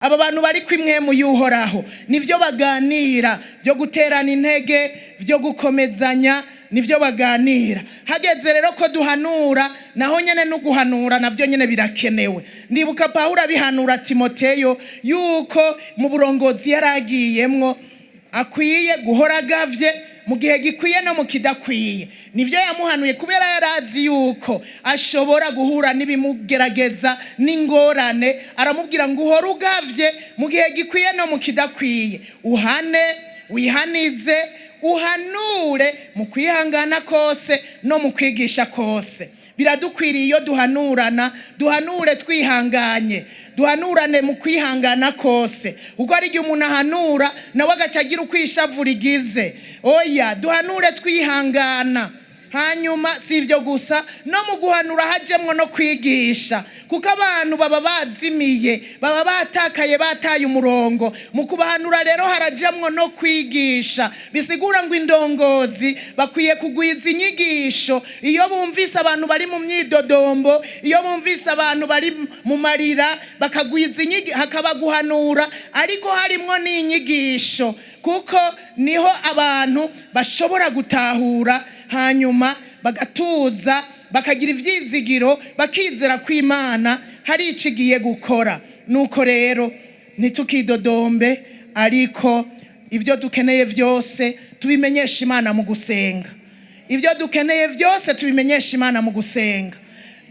Aba bantu bari kwimwe mu y'Uhoraho nivyo baganira, byo guterana intege, byo gukomezanya, nivyo baganira. Hageze rero ko duhanura, naho nyene no guhanura navyo nyene birakenewe. Ndibuka Pawulo abihanura Timoteyo yuko mu burongozi yaragiyemwo akwiye guhora agavye mu gihe gikwiye no mu kidakwiye. Nivyo yamuhanuye kubera yarazi yuko ashobora guhura n'ibimugerageza n'ingorane. Aramubwira ngo uhore ugavye mu gihe gikwiye no mu kidakwiye, uhane, wihanize, uhanure mu kwihangana kose no mu kwigisha kose. Biradukwiriye iyo duhanurana, duhanure twihanganye, duhanurane mu kwihangana kose, kuko hari igihe umuntu ahanura nawe agaca agira uko ishavu rigize. Oya, duhanure twihangana. Hanyuma si ibyo gusa, no mu guhanura hajemwo no kwigisha, kuko abantu baba bazimiye, baba batakaye, bataye umurongo. Mu kubahanura rero harajemwo no kwigisha. Bisigura ngo indongozi bakwiye kugwiza inyigisho. Iyo bumvise abantu bari mu myidodombo, iyo bumvise abantu bari mu marira, bakagwiza inyigisho, hakaba guhanura ariko harimwo n'inyigisho, kuko niho abantu bashobora gutahura, hanyuma bagatuza, bakagira ibyizigiro, bakizera ko Imana hari icyo igiye gukora. Nuko rero ntitukidodombe, ariko ibyo dukeneye byose tubimenyesha Imana mu gusenga. Ibyo dukeneye byose tubimenyesha Imana mu gusenga.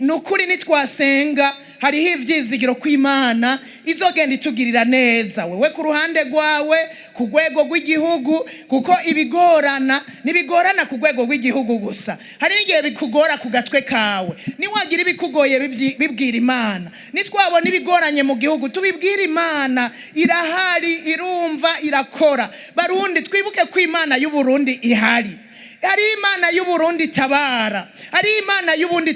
Ni ukuri, nitwasenga hariho ibyizigiro ko Imana izogenda itugirira neza, wewe ku ruhande rwawe, ku rwego rw'igihugu, kuko ibigorana ntibigorana ku rwego rw'igihugu gusa, hari n'igihe bikugora ku gatwe kawe. Niwagira ibikugoye, bibwira Imana. Nitwabona ibigoranye mu gihugu, tubibwire Imana. Irahari, irumva, irakora. Barundi, twibuke ko Imana y'Uburundi ihari. Hari Imana y'Uburundi itabara, hari Imana y'ubundi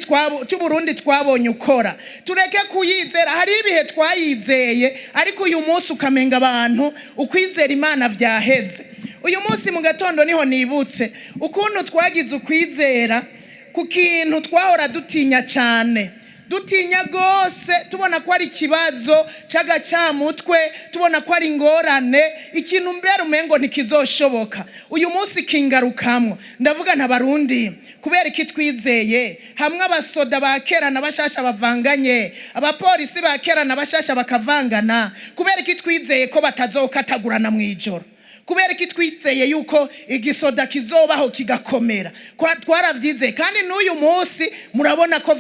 y'Uburundi twabonye ukora. Tureke kuyizera. Hari ibihe twayizeye, ariko uyu munsi ukamenga abantu ukwizera Imana vyaheze. Uyu munsi mu gatondo niho nibutse ukuntu twagize ukwizera ku kintu twahora dutinya cyane, dutinya rwose, tubona ko ari ikibazo c'agacamutwe, tubona ko ari ingorane, ikintu mbere umengo ntikizoshoboka. Uyu munsi kingarukamwo, ndavuga nta Barundi, kubera iki twizeye hamwe abasoda ba kera na bashasha bavanganye, abapolisi ba kera na bashasha bakavangana? Kubera iki twizeye ko batazokatagurana mw'ijoro? Kubera ko twizeye yuko igisoda kizobaho kigakomera? Twarabyizeye, kandi n'uyu munsi murabona ko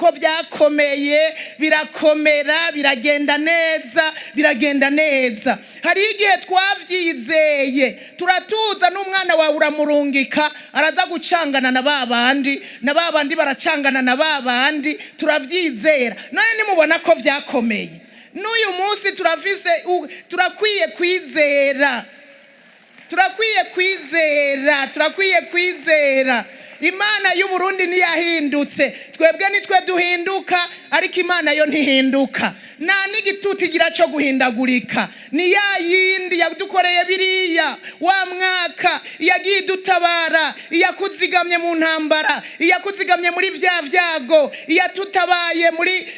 ko byakomeye, birakomera, biragenda neza, biragenda neza. Hari igihe twabyizeye, turatuza, n'umwana wawe uramurungika, araza gucangana na ba bandi, na ba bandi baracangana na ba bandi, turabyizera. None nimubona ko byakomeye. N'uyu munsi turafise turakwiye kwizera, turakwiye kwizera, turakwiye kwizera. Imana y'Uburundi ntiyahindutse. Twebwe nitwe duhinduka, ariko Imana yo ntihinduka, nta n'igitutu igira cyo guhindagurika. Ni ya yindi yadukoreye biriya wa mwaka, yagiye idutabara, iyakuzigamye mu ntambara, iyakuzigamye muri bya byago, iyatutabaye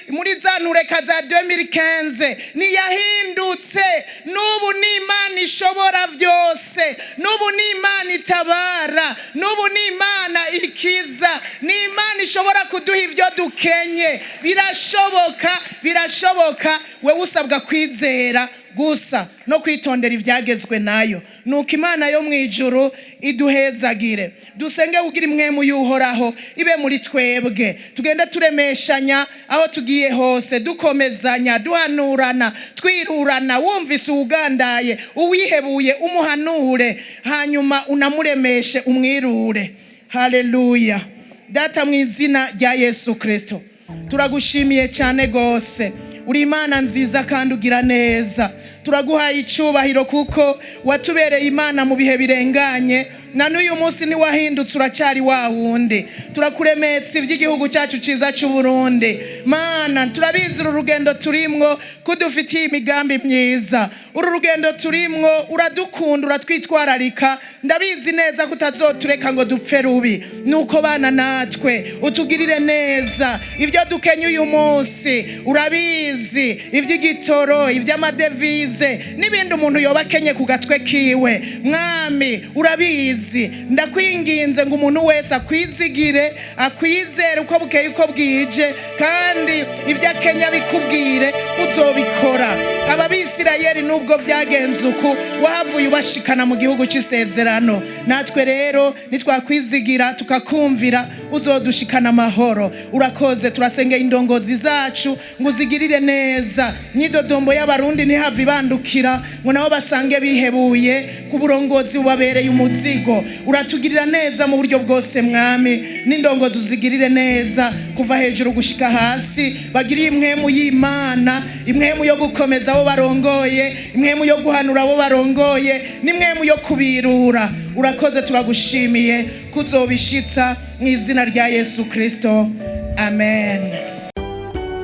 muri za ntureka za 2015, ntiyahindutse. N'ubu ni Imana ishobora byose, n'ubu ni Imana itabara, n'ubu ni Imana ikiza, ni Imana ishobora kuduha ibyo dukenye. Birashoboka, birashoboka. Wewe usabwa kwizera gusa no kwitondera ibyagezwe nayo. Nuko Imana yo mu ijuru iduhezagire. Dusenge kugira impwemu y'Uhoraho ibe muri twebwe, tugende turemeshanya aho tugiye hose, dukomezanya, duhanurana, twirurana. Wumvise uwugandaye, uwihebuye, umuhanure, hanyuma unamuremeshe, umwirure. Haleluya. Data, mu izina rya Yesu Kirisito, turagushimiye cyane rwose. Uri Imana nziza kandi ugira neza. Turaguhaye icyubahiro kuko watubereye Imana mu bihe birenganye. Na n'uyu munsi ntiwahindutse, uracyari wa wundi. Turakuremetse iby'igihugu cyacu cyiza cy'u Burundi. Mana, turabizi uru rugendo turimwo ko dufitiye imigambi myiza. Uru rugendo turimwo, uradukunda, uratwitwararika. Ndabizi neza ko utazotureka ngo dupfe rubi. Nuko bana natwe, utugirire neza. Ibyo dukenye uyu munsi urabizi, iby'igitoro, iby'amadevize n'ibindi umuntu yoba akenye ku gatwe kiwe, Mwami, urabizi. Ndakwinginze ngo umuntu wese akwizigire, akwizere uko bukeye, uko bwije, kandi ibyo akenya bikubwire, uzobikora. Aba Bisirayeli, nubwo byagenze uku, wahavuye ubashikana mu gihugu cy'isezerano. Natwe rero nitwakwizigira, tukakumvira, uzodushikana amahoro. Urakoze. Turasengeye indongozi zacu ngo uzigirire neza. Myidodombo y'Abarundi ntihave ibandukira, ngo nabo basange bihebuye ku burongozi bubabereye umuzigo. Uratugirira neza mu buryo bwose, Mwami. N'indongozi uzigirire neza kuva hejuru gushika hasi, bagiriye impwemu y'Imana, impwemu yo gukomeza abo barongoye, impwemu yo guhanura abo barongoye, n'impwemu yo kubirura. Urakoze, turagushimiye kuzobishitsa mu izina rya Yesu Kristo, amen.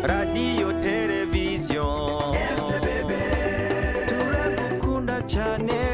Radiyo, televiziyo, turagukunda cyane.